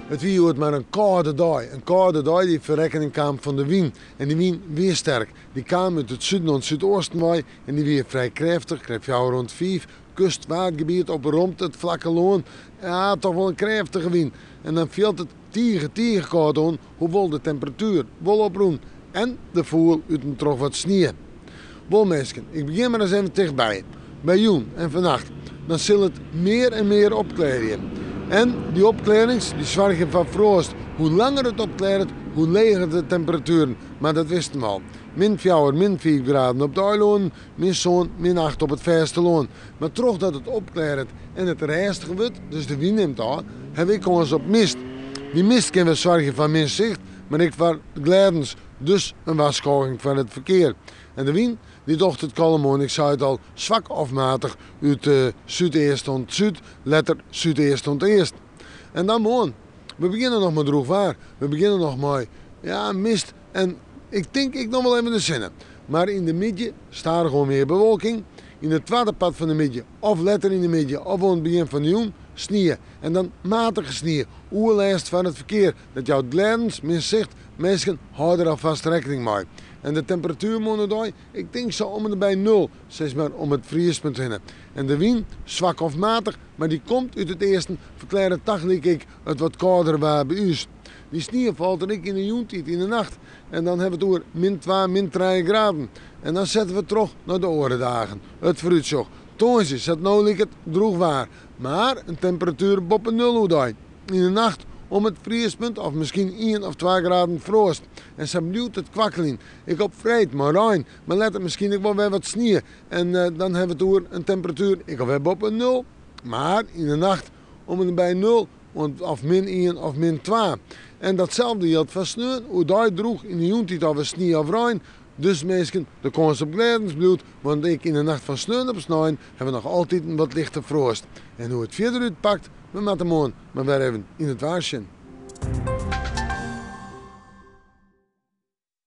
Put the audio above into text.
It wie hjoed mar in kâlde dei. In kâlde dei dy't foar rekkening kaam fan de wyn. En dy wyn wie sterk. Dy kaam út it suden oant súdeasten wei en dy wie frij krêftich, krêft fjouwer oant fiif. Kust, Waadgebiet, opromte it flakke lân. Ja, toch wol in krêftige wyn. En dan fielt it tige, tige kâld oan, hoewol de temperatuer wol oprûn en der foel út en troch wat snie. Wol minsken, ik begjin mar ris even tichtby. By jûn en fannacht, dan sil it mear en mear opklearjen. En dy opklearrings dy soargje foar froast. Hoe langer it opklearret, hoe leger de temperatueren. Mar dat wisten we al. Min fjouwer, min fiif graden op de eilânen, min sân, min acht op it fêstelân. Mar trochdat it opklearret en it rêstiger wurdt, dus de wyn nimt ôf, ha we ek kâns op mist. Dy mist kin wer soargje foar min sicht, mar ek foar glêdens. Dus in warskôging foar it ferkear. En de wyn dy docht it kalm oan, ik sei it al, swak of matich út súdeast oant súd, letter súdeast oant east. En dan moarn. We begjinne noch mei drûch waar. We begjinne noch mei, ja, mist en ik tink ek noch wol even de sinne. Mar yn de middei stadichoan mear bewolking. Yn it twadde part fan de middei of letter yn de middei of oan it begjin fan de jûn snie. En dan matige snie. Oerlêst foar it ferkear. Dat jout glêdens, min sicht. Minsken, hâld der alfêst rekkening mei. En de temperatuer moarn oerdei, ik tink sa om en by nul, sis mar om it friespunt hinne. En de wyn, swak of matich, mar dy komt út it easten, ferklearret tagelyk ek it wat kâldere waar by ús. Dy snie falt der ek yn de jûntiid, yn de nacht. En dan hawwe we it oer min twa, min trije graden. En dan sette we troch nei de oare dagen. It foarútsjoch. Tongersdei, sa't no liket, drûch waar. Mar in temperatuer boppe nul oerdei. Yn de nacht om it friespunt of miskien ien of twa graden froast. En sa bliuwt it kwakkeljen. Ek op freed mei rein, mar letter miskien ek wol wer wat snie. En dan hawwe we it oer in temperatuer ek alwer boppe nul. Mar yn de nacht om en by nul oant of min ien of min twa. En datselde jildt foar sneon. Oerdei drûch, yn de jûntiid alwer snie of rein. Dus minsken, de kâns op glêdens bliuwt, want ek yn de nacht fan sneon op snein hawwe we noch altyd in wat lichte froast. En hoe't it fierder útpakt, we moatte moarn mar wer even yn it waar sjen.